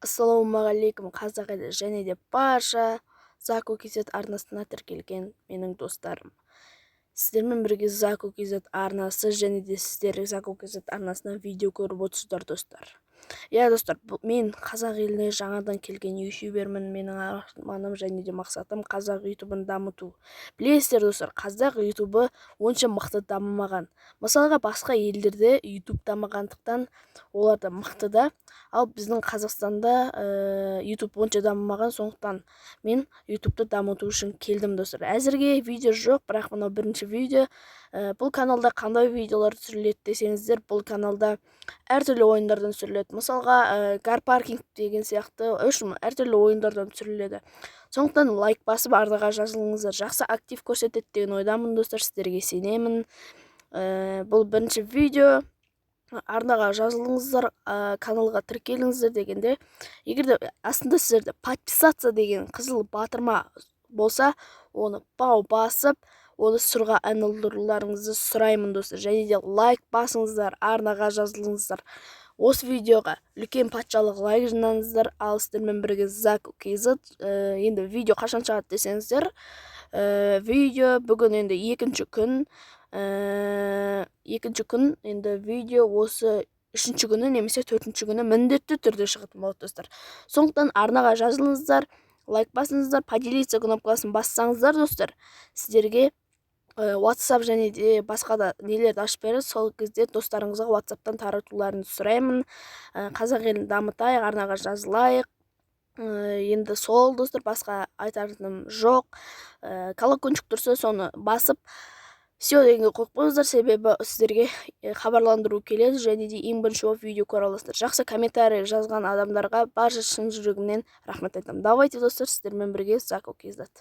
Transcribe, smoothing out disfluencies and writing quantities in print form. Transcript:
Ассалаумағалейкум, қазақ елі және де барша Заку KZ арнасына тіркелген менің достарым! Сіздермен бірге Заку KZ арнасы және де сіздер Заку KZ арнасынан видео көріп отырсыздар, достар. Иә, достар, мен қазақ еліне жаңадан келген ютубермін. Менің арманым және де мақсатым — қазақ ютубын дамыту. Білесіздер, достар, қазақ ютубы онша мықты дамымаған. Мысалға, басқа елдерде ютуб дамығандықтан, оларда мықты да, ал біздің Қазақстанда ютуб онша дамымаған. Сондықтан мен ютубты дамыту үшін келдім, достар. Әзірге видео жоқ, бірақ мынау бірінші видео. Бұл каналда қандай видеолар түсіріледі десеңіздер, бұл каналда әртүрлі ойындардан түсіріледі. Мысалға, Car Parking деген сияқты үш әртүрлі ойындардан түсіріледі. Сондықтан лайк басып, арнаға жазылыңыздар. Жақсы актив көрсетеді деген ойдамын, достар, сіздерге сенемін. Бұл бірінші видео. Арнаға жазылыңыздар, каналға тіркеліңіздер дегенде, егер де астында сіздерде «подписаться» деген қызыл батырма болса, оны бау басып, оны сұрға айналдыруларыңызды сұраймын, достар. Және де лайк басыңыздар, арнаға жазылыңыздар, осы видеоға үлкен патшалық лайк жинаңыздар. Ал сіздермен бірге Зак KZ. Енді видео қашан шығады десеңіздер, видео бүгін енді екінші күн, екінші күн. Енді видео осы үшінші күні немесе төртінші күні міндетті түрде шығатын болады, достар. Сондықтан арнаға жазылыңыздар, лайк басыңыздар, «поделиться» кнопкасын бассаңыздар, достар, сіздерге WhatsApp және де басқа да нелерді ашып береді. Сол кезде достарыңызға WhatsAppтан таратуларыңызды сұраймын. Қазақ елін дамытайық, арнаға жазылайық. Енді сол, достар, басқа айтарыным жоқ. Колокольчик тұрса, соны басып, «все» дегенге қойып қойыңыздар, себебі сіздерге хабарландыру келеді және де ең бірінші болып видео көре аласыздар. Жақсы комментарий жазған адамдарға барша шын жүрегімнен рахмет айтамын. Давайте, достар, сіздермен бірге Зако KZ.